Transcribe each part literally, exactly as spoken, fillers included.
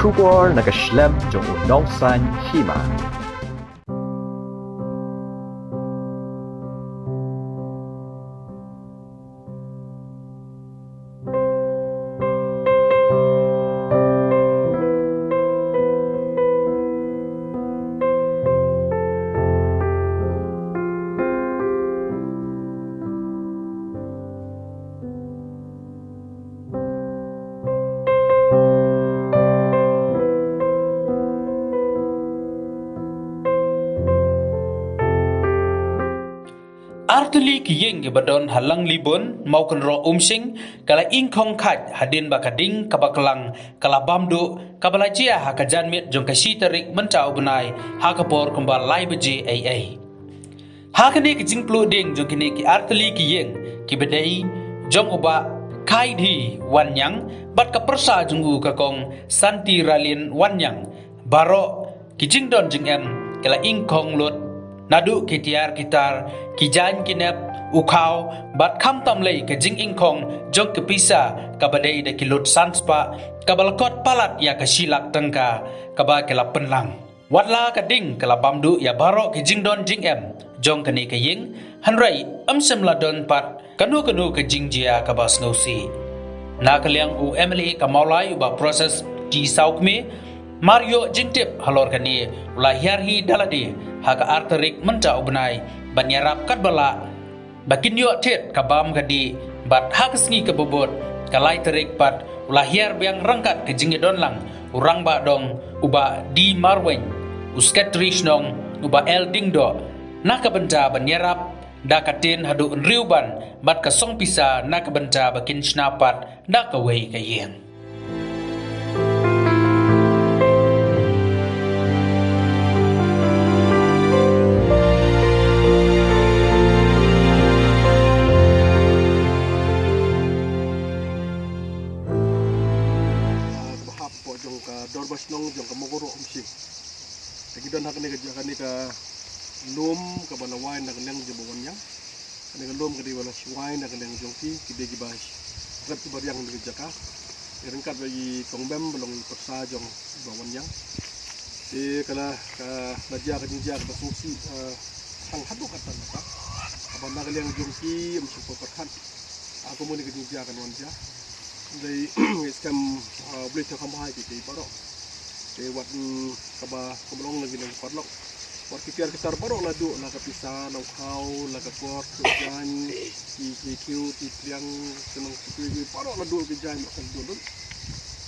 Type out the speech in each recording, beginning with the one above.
Khubor na ka shlem jong u nongsan hima. Artylli ki ïing kiba don ha Langlibun, Mawkynroh Umsning, ka la ingkhong khait hadien ba ka ding kaba klang ka la bam duh, kaba la jia ha ka janmiet jong ka shi tarik mynta u bnai, ha ka por kumba lai baje ei ei. Ha kane ka jingpluh ding jong kine ki artylli ki ïing, kiba dei jong u Bah Khaidhi Wanniang bad ka pyrsa jong u ka Kong Santiralin Wanniang, baroh ki jingdon jingem ki la ingkhong lut. Naduh ki tiar ki tar, ki jaiñ ki nep, u khaw, bad khamtam lei ka jingingkhong jong ki pisa kaba dei da ki lut san spah, kaba la kot palat ïa ka shi lak tyngka kaba ki la pynlang. Watla ka ding ka la bam duh ïa baroh ki jingdon jingem jong kane ka ïing, hynrei ym shym la don pat kano kano ka jingjia kaba sngewsih. Na ka liang u M L A ka Mawlai u Bah Precious T Sawkmie, mar ïoh jingtip halor kane, u la hiar hi da lade ha ka ar tarik mynta u bnai ban ïarap katba lah ba kin ïoh thied ka bam ka dih, bad ha ka sngi kaba bud, ka lai tarik pat, u la hiar biang ryngkat ka jingïadon lang u Rangbah Dong u Bah D Marwein, u Sekretari Shnong u Bah L Diengdoh, na ka bynta ban ïarap da ka tin haduh hynriew ban, bad ka song pisa na ka bynta ba kin shna pat da kawei ka ïing. Ka bynta hapoh jong ka Dorbar Shnong jong ka Mawkynroh Umsning. Te ngi don ha kane ka jaka, kane ka lum kaba la wai na ka liang jong u Bah Wanniang. Kane ka lum ka dei ba la wai na ka liang jong ki, ki dei kiba rep kiba riang na ka jaka. Ryngkat bad i Kong Bem ba long i pyrsa jong u Bah Wanniang. Te ka la, ka la jia ka jingjia kaba sngewsih, eh, tang haduh katta katta. Kaba na ka liang jong ki ym shym pyrkhat ha kumne ka jingjia kan wan jia. Dei, ngi skhem, ah, U Blei to kham bha ïa ki baroh. Te wat, mm, kaba, kaba long lagi nang paralok. Wat ki tiar ki tar baroh la duh, la ka pisa, la u khaw, la ka kot, ki jaiñ, ki, ki kiew, ki pliang, ki nong, ki kiew, ki baroh la duh, ki jaiñ baroh la duh.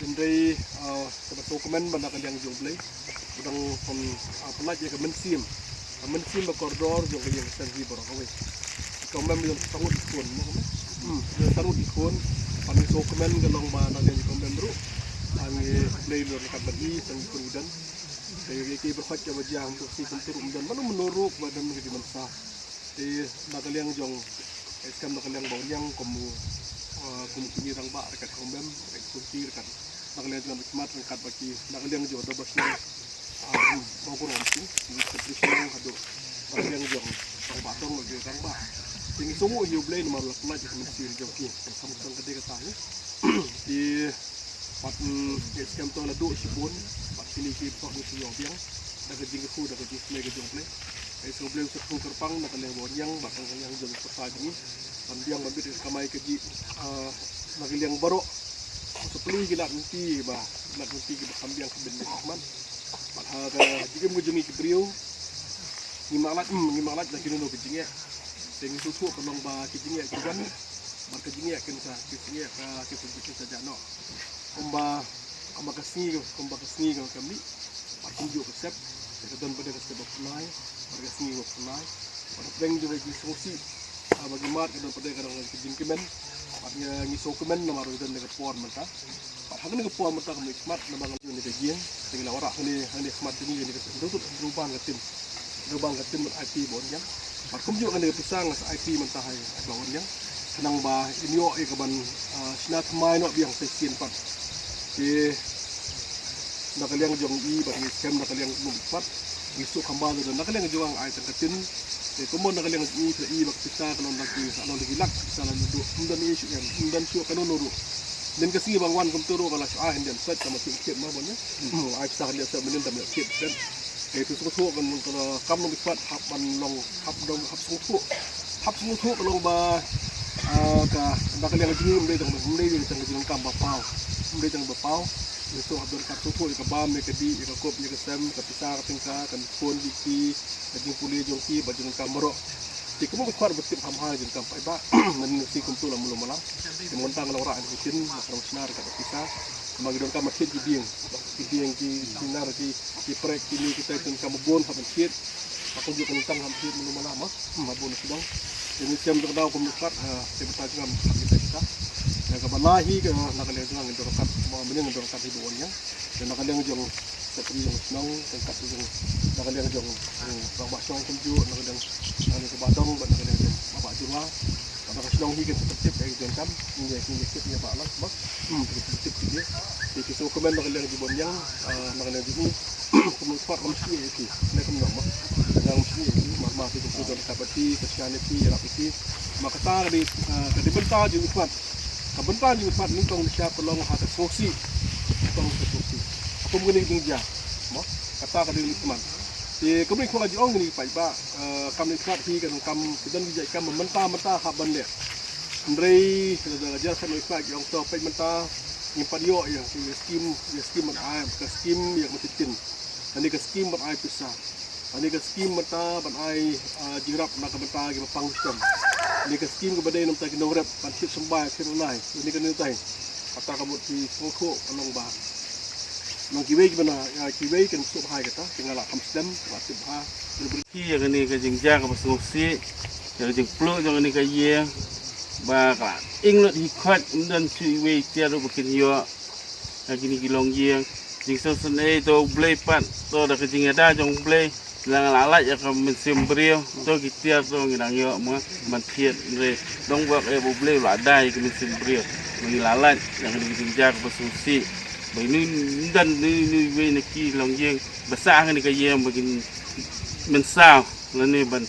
Hynrei, ah, kaba sngewkmen ba na ka liang jong U Blei. Ba dang, um, ah, pynlait ïa ka mynsiem. Ka mynsiem ba kordor jong ka ïing ka sem hi baroh kawei. Ka mem ïa ka sangut dkhun, mo ka mem? Hmm, ïa ka sangut dkhun. Ban sngewkmen ka long ba na ka ïing ka mem ruh. Ngi Blei lor ka ban i, sang dkhun ki don. Ka ïa ki ba khot ka ba jia, kum si kum tur um don. Mano mano ruh ba don ka jingmynsaw. Te na ka liang jong, eh, skhem na ka liang Bah Wanniang kum u, ah, kum u kñi rangbah, ryngkat Kong Bem, ryngkat Kong Ki, ryngkat na ka liang jong Bah Khmat, ryngkat ba ki, na ka liang jong Dorbar Shnong, ah, Bah Kong Ram Singh, ki Secretary Shnong haduh na ka liang jong Rangbah Dong, ki rangbah. Te ngi sngewnguh ïa U Blei namar u la pynlait ïa ka mynsiem jong ki. Te kham ka dei kata hi. Te Bad, mm, ngi skhem to la duh shibun, bad kine ki bok ngi shu ïoh biang da ka jingkyrkhu, da ka jingsnei ka jong U Blei. Ngi sngew U Blei u sa kyrkhu kyrpang na ka liang Bah Wanniang, bad na ka liang jong ka pyrsa jong ngi. Ban biang ban bit ka kamai kajih, ah, na ka liang baroh. Sa plie ki lad lynti ba, lad lynti kiba kham biang kham bit, Bah Khmat. Bad ha ka jingim ka jong ngi ki briew, ngim lah lait, mm, ngim lah lait na kino kino ki jingeh. Te ngi sngewthuh ka long ba ki jingeh ki wan, bad ka jingeh kin sa, ki jingeh ka, ki sa, kin sa jah noh. Kumba, kumba ka sngi, kumba ka sngi ka, ka mih, bad kumjuh ka sep, te ka don pat de ka sep ba phyrnai, bad ka sngi ba phyrnai, bad hapdeng jong ka jingsngewsih, ah, ba ngi mad ka don pat de ka dang ka jingkmen, bad ngi, ngi sngewkmen namar ba ngi don ha kane ka por mynta. Bad ha kane ka por mynta kumne khmat namar ngi don ha kane ka ïing, te ngi la wanrah hangne, hangne khmat jong ngi, hangne ka, hynriew, hynriew ban ka tin. Hynriew ban ka tin ban aiti Bah Wanniang. Bad kumjuh kane ka pisa nga sa aiti mynta ha i Bah Wanniang. Khnang ba in ïoh ïa ka ban, ah, shna thymmai noh biang sa shisien pat. Te na ka liang jong i bad ngi skhem na ka liang jong i pat. Ngi sngewkham ba na ka liang jong nga ai tang ka tin. Te kumno na ka liang jong i, te i bad ka pisa ka long da ki, ka long da ki lak, pisa la duh, ym don issue, ym don shuh kano kano ruh. Nin ka sngi ba nga wan kumtu ruh ka la shu ai hynriew set ka ma thied thied ma ban ïa. Ai pisa hynriew set mynnin da ma thied set. Te tu sngewthuh kan ka kam nong bad hap ban long hap dong hap sngewthuh. Hap sngewthuh ka long ba, ah, ka na ka liang jong ngi ym dei tang ym dei tang ka jingkam ba paw. Ym dei tang ba paw. Ngi shu hap donkam sngewthuh ïa ka bam ïa ka dih ïa ka kup ïa ka sem ka pisa ka tyngka ka phone ki ki ka jingpule jong ki ba jingkam baroh. Te kumno ki kwah ba tip ham ha jingkam paidbah. Mynnin ka sngi kumtu la mulu mala. Te mynta nga long rah ïa ki tin ma ka long shna ka pisa. Ma ki donkam ma thied ki dieng. Ki dieng ki sinar ki ki prek kine kita jingkam ba bun hap ban thied. Ba kumjuh ka nyngkong hap thied mynno mynno ma, ma bun sdang. Te ngi shem da ka daw kum ngi pat, ha, te bynta jong nga hap kita kita. Ïa kaba la hi ka na ka liang jong nga ngin donkam, ma mynne ngin donkam hi ba wan ïa. Te na ka liang jong secretary jong shnong, te kat jong na ka liang jong, eh, rangbah shnong kumjuh, na ka liang na ka liang kaba dong, bad na ka liang jong Bah Jura. Bad na ka shnong hi kan sa tip ïa ki jong kam, ngi ïa ki ïa kit ïa ba lang, ba. Hmm, kita tip ki dia. Te ki sngewkmen na ka liang jong Boniang, ah, na ka liang jong u. Kumno pat ngam shim ïa ki. Ne kumno ma. Ngam shim ïa ki, ma ma ki jong ka bati, ka shane ki, ïarap ïa ki. Ma kata ka dei, ah, ka dei bynta jong i khmat. Ka bynta jong i khmat nyngkong sha ka long ha ka sngewsih. Nyngkong ka sngewsih. Kum kane ka jingjia. Ma kata ka dei i khmat. Te kumne i khmat jong ngi paidbah, ah, kam i khmat hi ka dang kam, ki don ki jait kam mynta mynta hap ban leh. Hynrei da da jar ka noi khmat jong to peit mynta ngim pat ïoh ïa ka skim, ïa skim ban ai ka skim ïa ka matitin. Ani ka skim ban ai pisa. Ani ka skim mynta ban ai, ah, jingrap na ka bynta ki ba pang stem. Ani ka skim ka ba dei na bynta ki nongrep ban thied symbai thied online. Ani ka ni tai. Kata ka mut ki sngewthuh ka long ba. Nong kiwei ki bana, ah, kiwei kan suk hai kata, ki nga la kham stem, la tip ha. Ki ïa kane ka jingjia ka ba sngewsih, ïa ka jingpluh jong kane ka ïing, ba ka ing lut hi khot, ym don shu iwei tiar ruh ba kin ïoh. Ïa kine ki longïing, jingsngewsih ei to U Blei pat, to da ka jingïada jong U Blei, la nga la lait ïa ka mynsiem briew, to ki tiar to ngi dang ïoh ma, ban thied, hynrei, dongbok eh ba U Blei u la da ïa ka mynsiem briew, ba ngi la lait, ïa kane ka jingjia ka ba sngewsih, ba ym don ym don iwei na ki longïing, ba sah ha kane ka ïing, ba kin mynsaw. Lane ban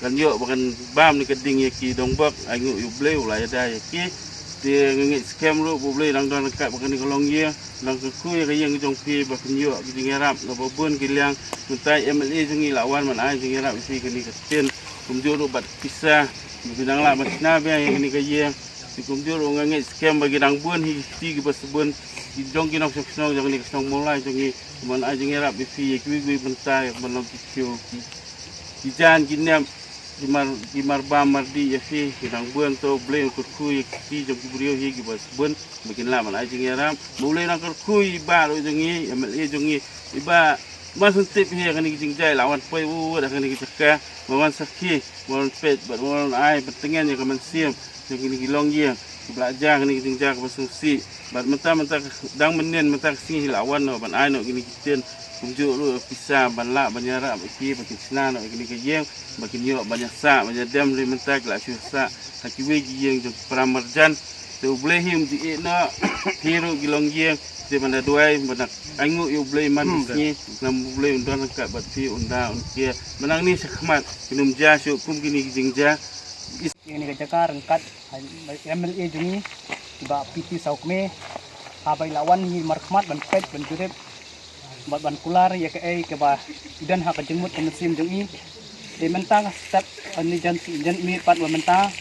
kan ïoh ba kan bam ne ka ding ïa ki dongbok, ai nguh ïa U Blei u la ïada ïa ki. Te nga ngeit skhem ruh ba U Blei dang don ryngkat bad kane ka longïing, dang kyrkhu ïa ka ïing jong phi ba phin ïoh ki jingïarap na ba bun ki liang. Mynta i M L A jong ngi la wan ban ai jingïarap ïa phi kane ka tent. Kumjuh ruh bad pisa ba phi dang lah ban shna biang ïa kane ka ïing. Te kumjuh ruh nga ngeit skhem ba ki dang bun hi ki kti ki ba sbun ki jong ki nongshong shnong jong kane ka shnong Mawlai jong ngi ban ai jingïarap ïa phi ïa kiwei kiwei bynta ïa ka ban long ki khiew ki Ki jan ki nep ki mar ki mar bam mar dih ïa phi, ki dang bun to U Blei un kyrkhu ïa ki kti jong ki briew hi ki ba sbun ba kin lah ban ai jingïarap. Ba U Blei un kyrkhu ïa i bah ruh jong ngi, M L A jong ngi, i bah Mansantip hi ïa kane ki jingjia la wan poi u da kane ki jaka, ba wan sakhi, ba wan peit, ba wan ai, ba tyngen ïa ka mynsiem. Ïa kine ki longïing kiba la jia kine ki jingjia kaba sngewsih. Bad mynta mynta dang mynnin mynta ka sngi hi la wan noh ban ai noh kine ki tent. Kumjuh ruh pisa ban lah ban ïarap ïa ki ba kin shna noh ïa kine ki ïing ba kin ïoh ban ïasah ban ïadem lei mynta ki la shu sah ha kiwei ki ïing jong ki para marjan. Te U Blei hi um ju ïeh noh hi ruh ki longïing. Te ban da duwai ban da ainguh ïa U Blei man ki sngi. Ngam U Blei un don ryngkat bad phi un da un kiar. Mynta nangne shakhmat kin ym jia shuh kum kine ki jingjia. Ïa kane ka jaka ryngkat ha M L A jong ngi, i Bah P T Sawkmie, haba i la wan hi markhmat ban peit ban jurip bad ban kular ïa kaei kaba i don ha ka jingmut ka mynsiem jong i. Te mynta nga step, eh, ni jan jan miet pat ba mynta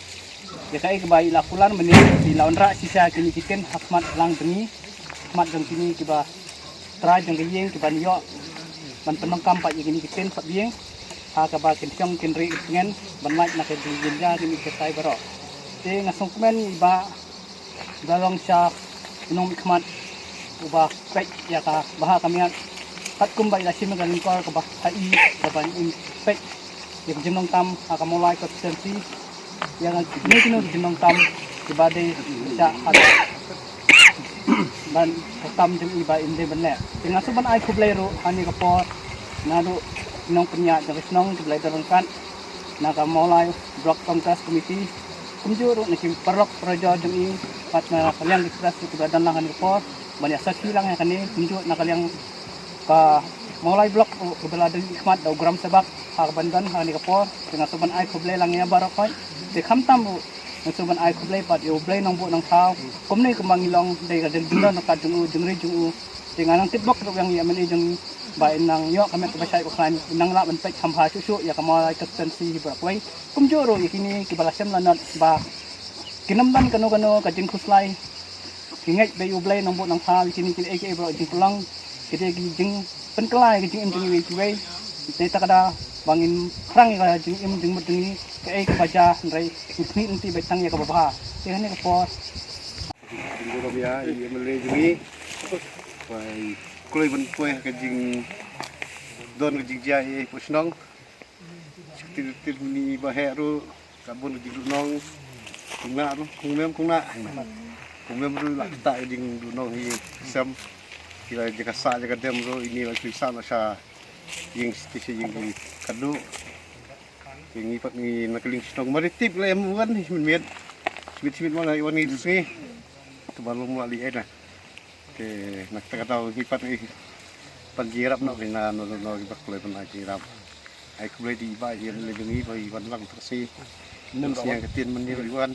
ïa kaei kaba i la kular mynne i la wanrah shisha kine ki tent ha khmat lang jong ngi, khmat jong kine kiba trai jong ka ïing kiban ïoh ban pyndonkam pat ïa kine ki tent pat ïing ha kaba kin shong kin rieh kin tngen ban lait na ka jingïaid kine ki tai baroh. Te nga sngewkmen i Bah Dalong Shah, i nongmihkhmat uba peit ïa ka bha ka miat katkum ba i la shim ïa ka lyngkor kaba ha i kaba in peit ïa ka jingdonkam ha ka Mawlai constituency. Ïa kine kine ki jingdonkam kiba dei sha ha ka ban ka kam jong i ba in dei ban leh. Te nga shu ban ai khublei ruh ha kane ka por naduh nongpynïaid jong ka shnong kiba la don ryngkat na ka Mawlai Block Congress Committee. Kumjuh ruh na ki paralok parajor jong i pat na ka liang ki press kiba la don lang ha kane ka por ban ïa sakhi lang ïa kane kumjuh na ka liang ka Mawlai Block ruh kaba la don i khmat da u Gram Sebak ha kaban don ha kane ka por. Te nga shu ban ai khublei lang ïa baroh khoit. Te khamtam ruh Nga shu ban ai khublei pat ïa u Blei Nongbuh Nongthaw. Kumne kumba ngi long dei ka jingdon ka jong u, jingri jong u. Te nga nang tip bok ruh ïa ngi M L A jong ngi ba in nang ïoh ka met kaba shai ba khlaiñ, in nang lah ban peit kham bha shuh shuh ïa ka Mawlai constituency hi baroh kawei. Kumjuh ruh ïa kine kiba la shem la not ba kin ym don kano kano ka jingkhuslai. Ki ngeit ba ïa u Blei Nongbuh Nongthaw ïa kine kiei kiei baroh jingpynlong. Ki dei ki jingpynkylla ïa ka jingim jong ngi kiwei. Te ta ka da ba ngin phrang ïa ka jingim jingmut jong ngi kaei kaba jia hynrei ngin pynlong ïa ka ba bha. Te kane ka por. Jingburom ïa i M L A jong ngi. Ba i kloi ban poi ha ka jingdon ka jingjia i Pu Shnong. Shu kti kti ni ba heh ruh ka bun ka jingduhnong. Kong Nah ruh, Kong Mem, Kong Nah. Kong Mem ruh la kata ka jingduhnong hi sem. Ki la jaka sah jaka dem ruh ini la shu sah na sha ïing station ïing ki kadu. Ïing i pat ngi na ka liang shnong Maritip la em wan hi mynmiet. Smit smit wan hi wan ngi sngi. Tu ban long la li ena. Te na kata ka daw hi pat ngi pan jirap na ri na no no ki bak le pan jirap. Ai khublei di ba ïa le ngi ba i wan lang tak si. Nym siang ka tin mynmiet wan.